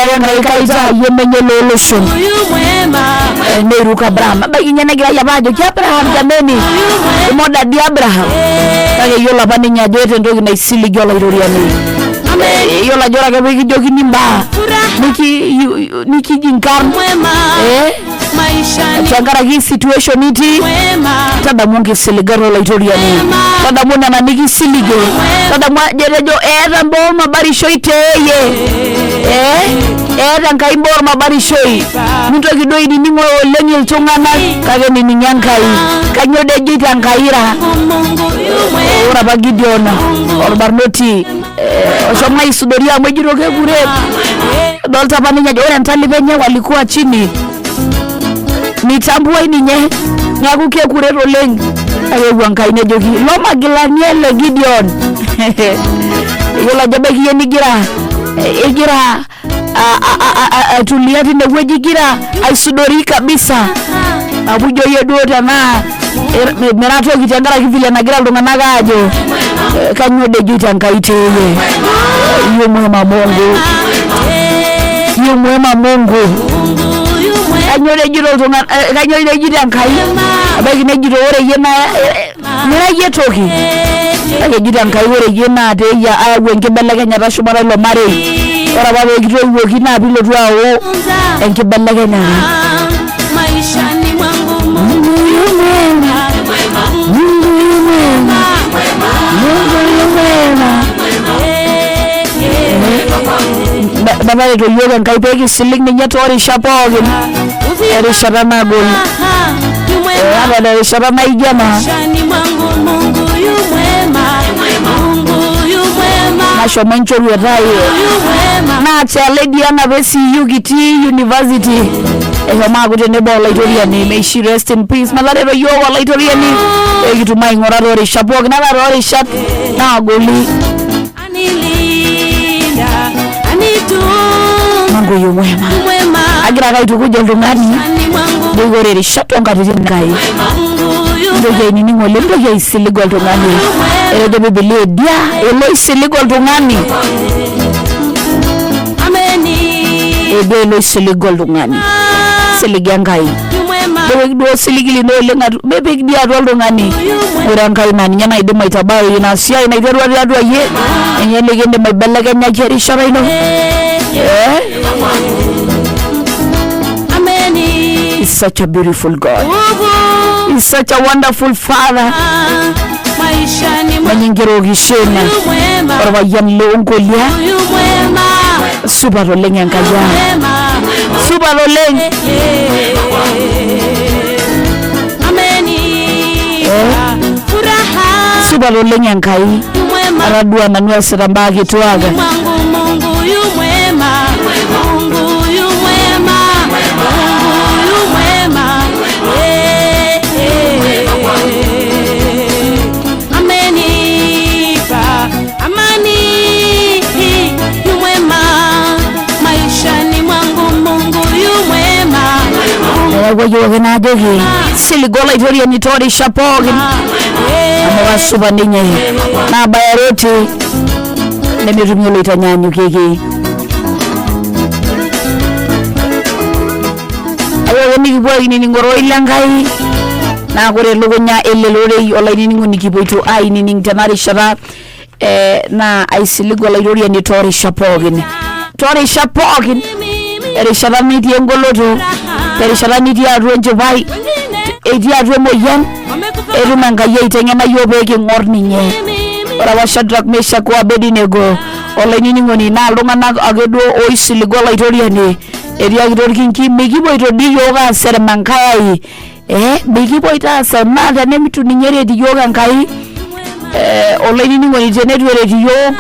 Etejo ake Enkai kaitaa iyie menye looloshon. Neiruk Abraham. Ebaiki ninye negirai apa ajoki Abraham jameni, imoda dii Abraham. Kake eyiolo apa ninye ajo eeta entoki naisiligie Olaitoriani. Iyiolo ajo ore ake pee kijokini imbaa nikiji inkarn tenkaraki situation nitii, tadamu nkisiligat Olaitoriani, tadamu nena nikisiligie, tadamu ajo etejo eeta imbaa ormabarishoi teeye, eeta Enkai imbaa ormabarishoi. Mintoki duo ainining oleng iltung'anak kake nining'o Enkai. Kainyoo doi ejoito Enkai ira? Ore apa Gideon orbarnoti oshomo aisudori amu ejito kekuret. Adolta apa ninye ajo ore entalipa enye walikuwa chini, mitambuai ninye, neeku kekuret oleng. Kake eewuo Enkai nejoki lomagilani ele Gideon. Iyiolo ajo ebaiki iyie nigira igira aitulia tinewueji igira aisudori kabisa amu ijo iyie duo tenaa mira toki tenkaraki vile nagira iltung'anak aajo kanyoo doi ejito Enkai teeye. Yu mwema Mungu, yu mwema Mungu. Kanyoo doi ejito iltung'anak, kanyoo doi ejito Enkai? Ebaiki nejito ore iyie naa mira iyie toki, kake ejito Enkai ore iyie naa teeyie ayau enkibelekenyata shumata ilo marei. Ore apa pee kitoiwuoki naa piilotu ayau enkibelekenyata. Maishani mwangu Mungu yu mwema, Mungu yu mwema, Mungu yu mwema. Metareto yiok Enkai pee kisilig ninye toorishat pookin, erishata nagol, ata terishata naijo ena. Maishani mwangu Mungu yu mwema, Mungu yu mwema, Nashomo enchoruet ai yu mwema. naa tialedi ang apa e CU kitii university, eshomo aaku tenebo Olaitoriani. May she rest in peace. Metareto yiok Olaitoriani pee kitum aing'ura toorishat pookin, ata toorishat naagoli. Anilinda, anitunza, Mungu yu mwema. Mwema. Agira ake aitukuj oltung'ani Maishani mwangu joki ore irishat onkatitin Enkai Mungu yu mintoki ainining oleng, mintoki aisilig oltung'ani. Etejo Bibilia edia eloisilig oltung'ani, ameni edia eloisilig oltung'ani. Siliga Enkai. Yu mwema, Mipik duo osiligi lino oleng atu, mipik dii atua oltung'ani. Ore Enkai naa ninye naidim aitabai ina siai naiterua tiatua iyie, ninye nikindim aibelekenyaki erishata ino. Ameni He's such a beautiful God. Nguvu He's such a wonderful Father. Maishani mwangu Mwenye nkirokisheni yu mwema, orpayian loonkolia. Yu mwema, Supat oleng Enkai ang. Mwema. Supat oleng. Amenipa furaha. Supat oleng Enkai. Yu mwema Atadua nanu easita mbaa kituak. mwangu Mungu yu mwema, Mungu yu mwema, Mungu yu mwema. Amenipa amani, yu mwema maishani mwangu Mungu yu mwema. Neeku ayieu ake najoki siliga Olaitoriani toorishat pookin amu kasupa ninye naabaya reti nemetumi oloitanyanyukieki. Ayieu ake nikipuo ainining ororei le Nkai naa ore elukunya ele rorei olainining'oni kipuoito ainining tena rishata naa aisilig Olaitoriani toorishat pookin, toorishat pookin, erishata nitii engoloto, terishata nitii atua enchipai, etii atua emoyian, etum Enkai aiteng'ena yiok pee king'or ninye. Ore apa Shadrach, Meshach o Abednego olainining'oni naa iltung'anak ake duo oisiliga Olaitoriani etiakita orkinki mikipuoito dii yiok aaserem Enkai ai, mikipuoito aaserem naa teneitu ninye eret iyiok Enkai, olainining'oni teneitu eret iyiok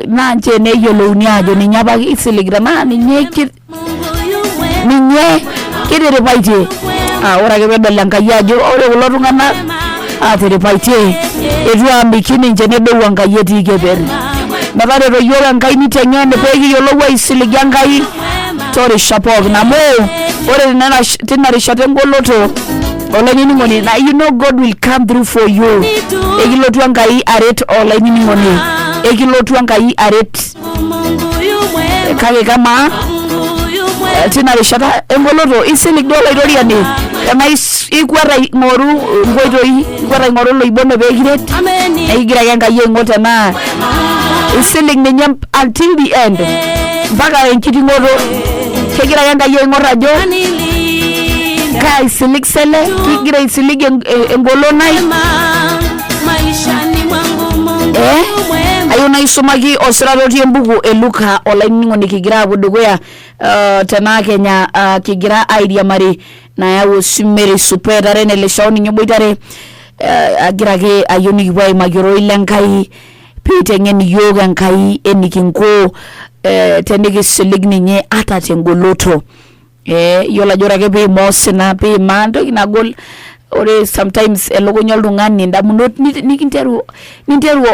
naa nchoo eneyiolouni aajo ninye apa kisiligita naa ninye ninye kitiripaitie. Ah, ore ake peedol Enkai ajo ore kulo tung'anak aatiripaitie eitu aamiki ninche nedou Enkai etii keper. Metareto yiok Enkai niteng'en pee kiyiolou aisiliga Enkai toorishat pookin amu ore tina rishata engoloto olainining'oni naa you know God will come through for you. Ekilotu Enkai aret olainining'oni. Ekilotu Enkai aret. Mungu yu mwema, Kake kamaa Mungu yu mwema. tina rishata engoloto isilig duo Olaitoriani tenaa ikwet aing'oru nkoitoi, ikwet aing'oru iloibonok pee kiret, Ameni naa ikigira ake Enkai aing'or tenaa isilig ninye until the end mpaka enkiting'oto. Kegira ake Enkai aing'or ajo anilinda kaa aisilig sele, kigira aisilig engolon ai. mwema maishani mwangu Mungu Eh? yu mwema. Ayieu naisumaki osirata otii embuku e Luka olainining'oni kigira aapuo dukuya tenaa kenya kigira airiamari nayau osimeri supeetare neleshao ninye oboitare agira ake ayieu nikipuo aimaki ororei le Nkai peiteng'en iyiook Enkai enikinko tenikisilig ninye ata tengoloto. Iyiolo ajo ore ake piimaa osina piimaa entoki nagol ore sometimes elukunya oltung'ani indamunot nikinteru ninteru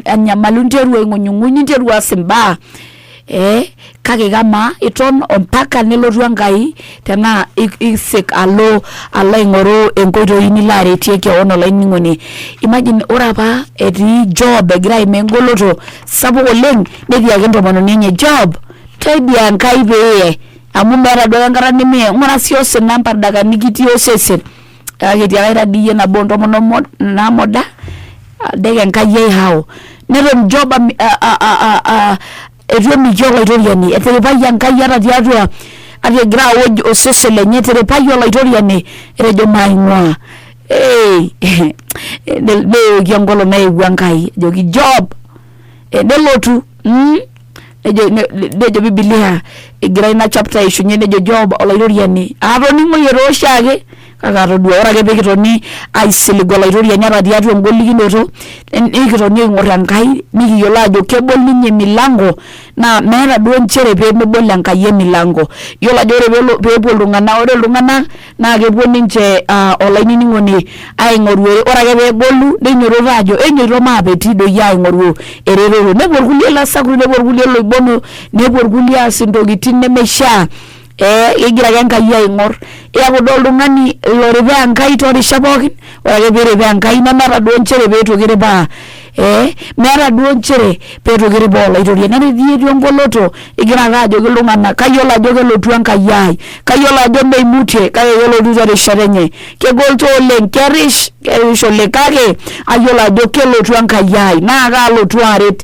anyamalu ninteru aing'unyung'uny ninteru aas imbaa kake kamaa iton ompaka nelotu Enkai tenaa isik alo alo aing'oru enkoitoi nilo aretie kewon olainining'oni. Imagine ore apa etii Job egira aimaa engoloto sapuk oleng netiaki entomononi enye Job taidia Enkai pee iye amu meeta duake enkata nemiye ng'ura sii osina mpardakani kitii osesen kake etiaka dii iyie nabo ontomonok namoda deke Enkai ai hao neton Job eitu emiki Olaitoriani etiripayie Enkai ata tiatua ata egira aoj osesen lenye etiripayie Olaitoriani etejo maing'ua neoki enkolong naewuo Enkai ajoki Job nelotu nejo nejo bibilia egira ina chapter aishunye nejo Job Olaitoriani atoning'oyie taa oshiake kake atodua ore ake pekitoni aisiligu Olaitoriani ata tiatua engolikinoto nikitoni aing'or Enkai nikiyiolo ajo kebol ninye emilango naa meeta duo nchere pemebol Enkai emilango yiolo ajo ore pelo peepuo iltung'anak ore iltung'anak naa kepuo ninche olainining'oni aing'oru ore ake peegolu neinyototo aajo enyoito maapeti doi aing'oru eretoto nepuo irkulie ilasakut nepuo irkulie iloibonok nepuo irkulie aas intokitin nemeishaa kegira ake Enkai aing'or iyaku doi oltung'ani loripaa Enkai toorishat pookin ore ake piiripaa Enkai nemeeta duo nchere peitu kiripaa meeta duo nchere peitu kiripaa Olaitoriani ore iyie itii engoloto igira ake ajoki iltung'anak kayiolo ajo kelotu Enkai ai kayiolo ajo meimutie kake kelotu terishata enye kegol taa oleng kerish kerish oleng kake ayiolo ajo kelotu Enkai ai naa kaalotu aret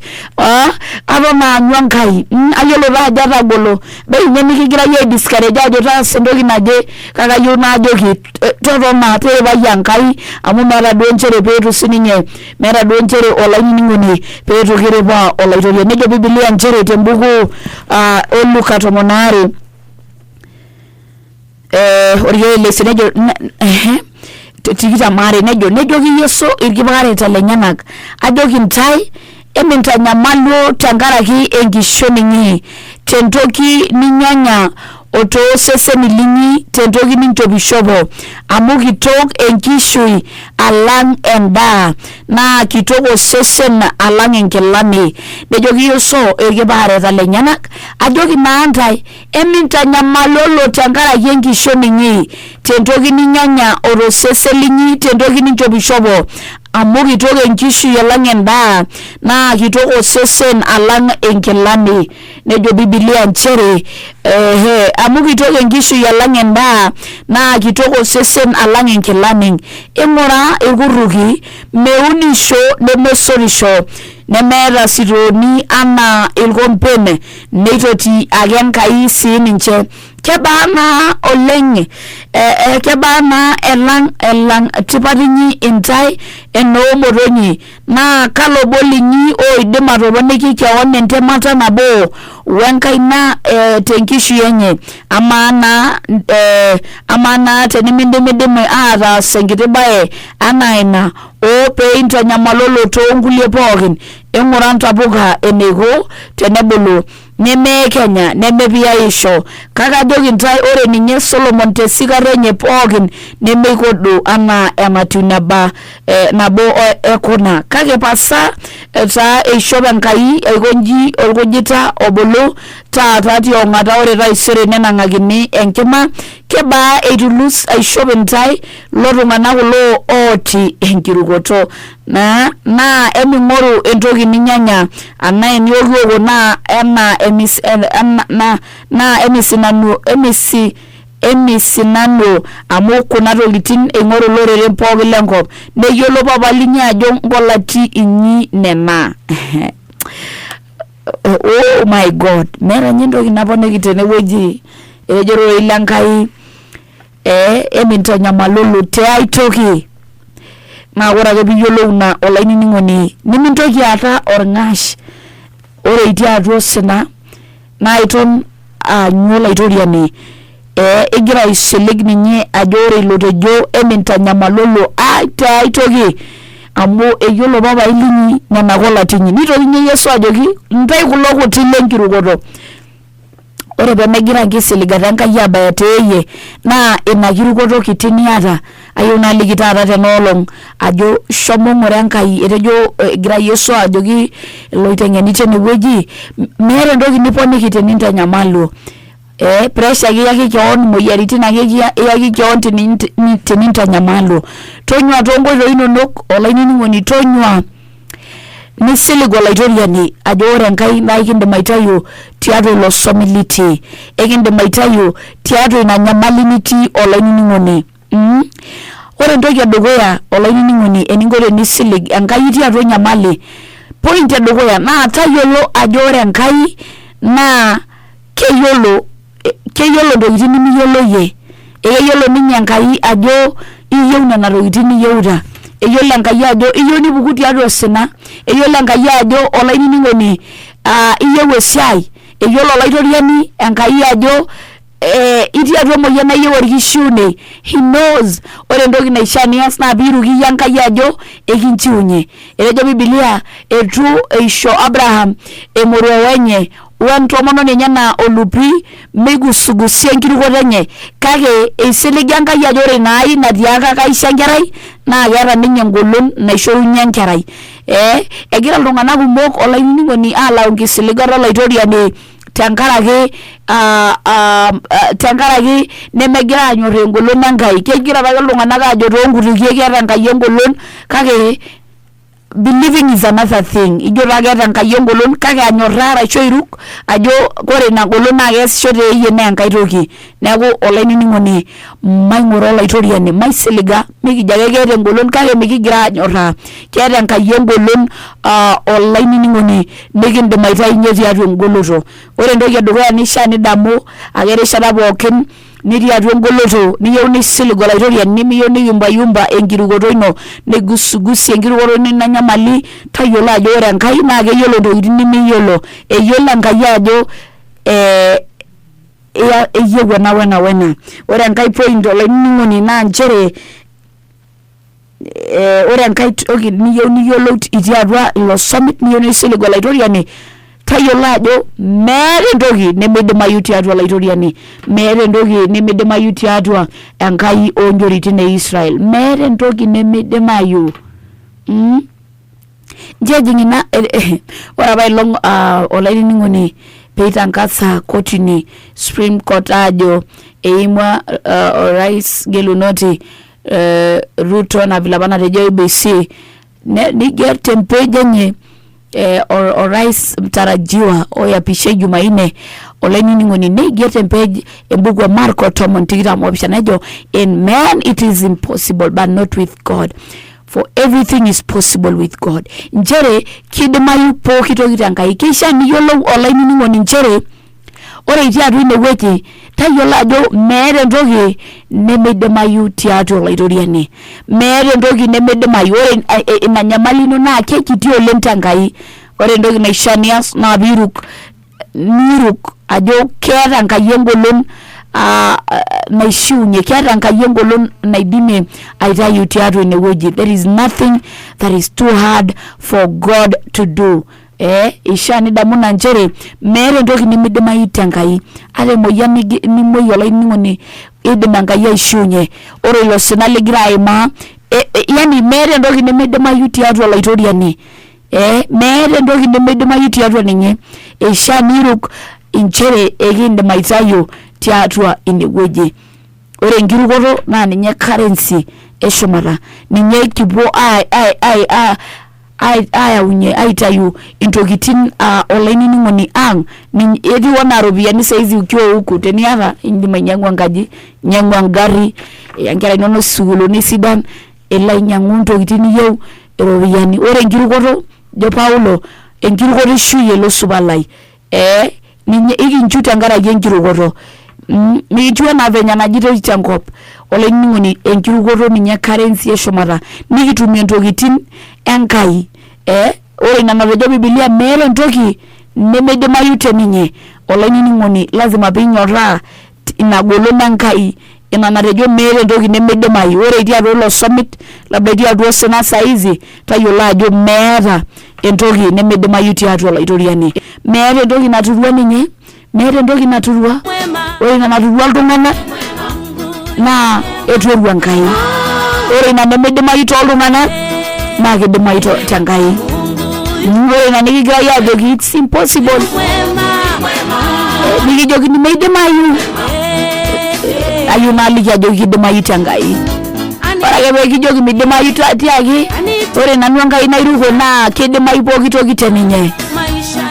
aton aanyu Enkai ayiolo taa ajo etagolo ebaiki ninye nikigirai ai discourage aajo taasa entoki naje kake ayieu najoki totona tiripai Enkai amu meeta duo nchere peitu sininye meeta duo nchere olainining'oni peitu kiripaa Olaitoriani nejo bibilia nchere tembuku e Luka 12 orkeek le nejo 22 nejo nejoki Yesu irkipaareta lenyenak ajoki intae emintanyamaluo tenkaraki enkishon inyi tentoki ninyanya o tooseseni linyi tentoki ninchopishopo amu kitok enkishui alang endaa naa kitok osesen alang inkilani nejoki Yesu irkipaareta lenyenak ajoki naa ntae Emintanyamalolo tenkaraki enkishon inyi, tentoki ninyanya o tosesen linyi tentoki ninchopishopo, amu kitok enkishui alang endaa, naa kitok osesen alang inkilani. Nejo Bibilia nchere ehe, amu kitok enkishui alang endaa, naa kitok osesen alang inkilani. Ing'ura ilkurruki, meunisho nemesotisho, nemeeta sitooni anaa ilkompen, neitoti ake Enkai sii ninche. Kebaa naa oleng kebaa naa elang elang tipat inyi intae enoo motonyi? Naa kalo obo linyi oidim atoponiki kewon entemata nabo wenkaina tenkishui enye? Amaa naa amaa naa tenimidimidimi aataas enkiti bae anaa ina, oo pee intanyamalolo too nkulie pookin? Ing'ura ntapuka eneiko tenebulu, nemeekenya nemepiaisho, kake ajoki intae ore ninye Solomon te sikar enye pookin nemeikodo anaa enatiu neba nabo e kuna. Kake pasa taa eishop Enkai aiko inji olkujita obulu taata tiong'ata ore taisere nenang'akini enkima kebaa eitulus aishop intae lo tung'anak kulo ooti enkirukoto naa naa eming'oru entoki ninyanya anaa eniokioko naa enaa emis, en, na, naa emisinanu emisi emisinanu amu kuna tokitin eing'oru iloreren pooki lenkop neyiolo papa linyi ajo nkolati inyi nena. Oh my God, meeta ninye entoki naponiki tenewueji. Etejo ororei le Nkai eh, emintanyamalulu tiai toki. Naa ore ake piyiolou ina olainining'oni nimintoki aata orng'ash ore itii atua osina naa iton aanyu olaitoriani ee igira aisilig ninye ajo ore ilo otejo emintanyamalolo tiai toki amu eyiolo papai linyi nena kolati inyi. Nitoki ninye Yesu ajoki intae kulo kuti lenkirukoto. Ore pemegira enkisiligata Enkai abaya teeyie naa ina kirukoto kiti niata. Ayieu naliki taata tena olong ajo shomo ng'ura Enkai. Etejo egira Yesu ajoki iloiteng'eni tine wueji meeta entoki niponiki tenintanyamalu. Eh, pressure ake iyaki kewon, imoyiaritin ake iyaki kewon tenintanyamalu. Tonyua toonkoitoi inonok olainining'oni tonyua nisilig olaitoriani ajo ore Enkai naa ekindim aitayu tiatua ilo somi litii, ekindim aitayu tiatua ina nyamali nitii olainining'oni. Mm. Ore entoki edukuya olainining'oni eninko tenisilig Enkai itii atua enyamali, point edukuya naa tayiolo ajo ore Enkai naa keyiolo keyiolo ntokitin nimiyiolo iyie. Ekeyiolo ninye Enkai ajo iyieu nena tokitin niyieuta. Eyiolo Enkai ajo iyieu nipuku tiatua osina, eyiolo Enkai ajo olainining'oni aa iyieu esiai, eyiolo Olaitoriani Enkai ajo eh, itii atua emoyian nayieu orkishiunei. He knows. Ore entoki naishaa nias naa piiruki iyie Enkai ajo ekinchiunye. Etejo Bibilia eitu eisho Abraham emoruao enye wentomononi enye anaa olupi meigusugusie enkirukoto enye kake eisiliga Enkai ajo ore ina ai natiaka kaisho enkerai naa keeta ninye engolon naishorunye enkerai. Eh, egira iltung'anak kumok olainining'oni alau nkisiligat olaitoriani tenkaraki ah, ah, tenkaraki nemegira anyorraa engolon Enkai. Kegira apake iltung'anak aajo toonkutukie keeta Enkai engolon kake believing is another thing. Ijo taa keeta Enkai engolon kake anyorraa arashu airuk ajo kore ina golon naa keesisho teeyie naa enkae toki. Neeku olainining'oni maing'ura olaitoriani, maisiliga, mikijo ake keeta engolon kake mikigira aanyorraa. Keeta Enkai engolon aa olainining'oni nikindim aitayunye tiatua engoloto. Ore entoki edukuya nishaa nidamu ake erishata pookin nitii atua engoloto niyieu nisilig olaitoriani nimiyieu niyumbayumba enkirukoto ino nigusugusie enkirukoto ino ina nyamali tayiolo ajo ore Enkai naa keyiolo intokitin nimiyiolo. Eyiolo Enkai ajo eh, iyieu ena wena wena. Ore enkae point olainining'oni naa nchere eh, ore enkae toki niyieu niyiolou itii atua ilo summit niyieu nisilig olaitoriani tayiolo ajo meeta entoki nemeidimayu tiatua olaitoriani, meeta entoki nemeidimayu tiatua Enkai oonchoritin e Israel, meeta entoki nemeidimayu mm? Nchoo ejing ina ore apa ilong ah, olainining'oni peitangasa kotini Supreme Court aajo eimua uh, orais gelunoti eh, Ruto na vile apa natejo IEBC neiger te page enye eh, orais mtarajiwa oyapishe Jumanne olainining'oni neiger te page embuku e Marko 17 nejo in man it is impossible but not with God for everything is possible with God. Nchere kidimayu pooki toki te Nkai. Keishaa niyiolou olainining'oni nchere ore itii atua inewueji tayiolo ajo meeta entoki nemeidimayu tiatua olaitoriani. Meeta entoki nemeidimayu. Ore ina nyamali ino naa kekiti oleng te Nkai. Ore entoki naishaa nias naa piiruk niiruk ajo keeta Enkai engolon aa naishiunye, keeta Enkai engolon naidimie aitayu tiatua inewueji. There is nothing that is too hard for God to do. Eh, ishaa nidamu ina nchere meeta entoki nimidimayu te Nkai. Ata emoyian nimuoi olainining'oni idim Enkai aishiunye. Ore ilo sina ligira aimaa yani meeta entoki nimidimayu tiatua Olaitoriani. Eh, meeta entoki nemeidimayu tiatua ninye. Eishaa niruk inchere ekindim aitayu tiatua inewueji. Ore enkirukoto naa ninye currency eshumata, ninye kipuo ayaunye aitayu intokitin olainining'oni ang etiu anaa iropiyiani saizi ukiwa huku teniata indim ainyang'u enkaji, inyang'u engarri, iya nkera inonok sukuulini sidan, ilo ainyang'u intokitin niyieu iropiyiani. Ore enkirukoto ejo Paulo enkirukoto ishuyie ilo supa lai ninye ikinchu tenkaraki enkirukoto. Mikinchu anaa venye enajitoi tenkop olainining'oni, enkirukoto ninye currency eshumata nikitumie intokitin Enkai. Ore ina natejo Bibilia meeta entoki nemeidimayu teninye olainining'oni, lazima pinyorraa ina golon Enkai ina natejo meeta entoki nemeidimayu. Ore itii atua ilo somit labda itii atua osina saizi tayiolo ajo meeta entoki nemeidimayu tiatua Olaitoriani. Meeta entoki naturua ninye, meeta entoki naturua. Ore ina naturua iltung'anak naa etuorua Enkai. Ore ina nemeidimayu tooltung'anak naa kidimayu tenkai. Ore ina nikigirai aajoki it's impossible, nikijokini meidimayu, ayieu naliki ajoki kidimayu tenkai. Ore ake pee kijoki midimayu tiaki, ore nanu Enkai nairuko naa kidimayu pooki toki teninye.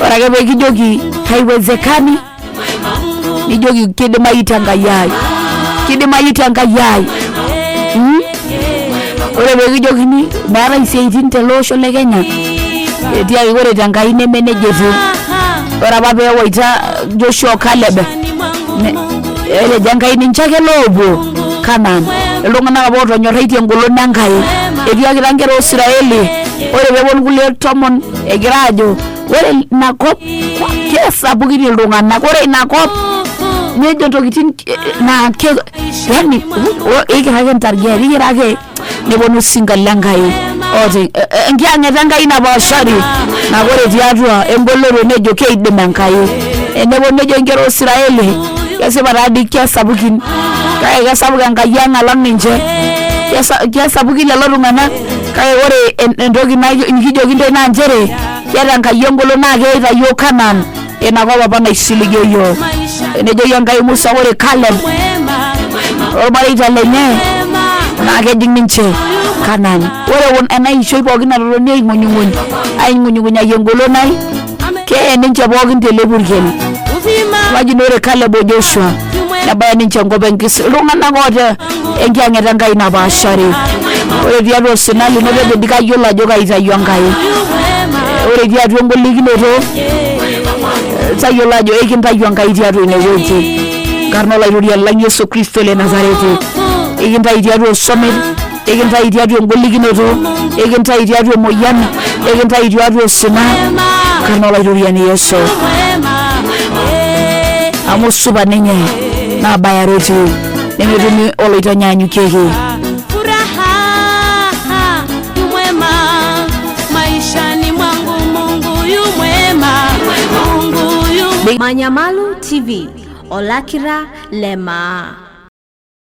Ore ake pee kijoki haiwezekani, nijoki kidimayu tenkai ai, kidimayu tenkai ai. Ore pee kijokini meetae isiaitin tele osho le Kenya, etiaki ore tenkai neme nejia etiu. Ore apa pee ewaita Joshua o Caleb, etejo Enkai ninche ake loopuo Canaan. Iltung'anak apa ootonyorraitie engolon Enkai. Etiakita inkera oo Israeli, ore peeponu kulie tomon egira aajo ore ina kop kesapukin iltung'anak, ore ina kop nejo ntokitin naa ke yani ikira ake ntarget, ikira ake neponu osinka le Nkai ooti enkiyang'et Enkai napaashari naa ore tiatua engoloto nejo keidim Enkai. Eneponu nejo inkera oo Israeli kesipa taa dii kesapukin kake kesapuk Enkai ang alang ninche, kesapukin lelo tung'anak kake ore entoki nikijoki intae naa nchere keeta Enkai engolon naa keita iyiook Canaan inakop apa naisiligie iyiook. Nejoki Enkai Musa ore Caleb ormareita lenye naa kejing ninche Canaan. Ore ena ishoi pookin natotoni aing'unyung'uny aing'unyung'unyaki engolon ai keye ninche pookin tele purkel. Imagine ore Caleb o Joshua nebaya ninche enkop enkis iltung'anak oota enkiyang'et Enkai napaashari. Ore tiatua osina lino tejo dii kayiolo ajo kaitayu Enkai. Ore itii atua engolikinoto tayiolo ajo ekintayu Enkai tiatua inewueji. Nkarna Olaitoriani lang Yesu Kristo le Nazareti. Ekintayu tiatua osomit, ekintayu tiatua engolikinoto, ekintayu tiatua emoyian, ekintayu tiatua osina. Nkarna Olaitoriani Yesu. Amu supa ninye naa bayare etiu nemetumi oloitanyanyukieki. Furaha yu mwema maishani mwangu, Mungu yu mwema, Mungu yu Manyamalu TV, Olakira Lema.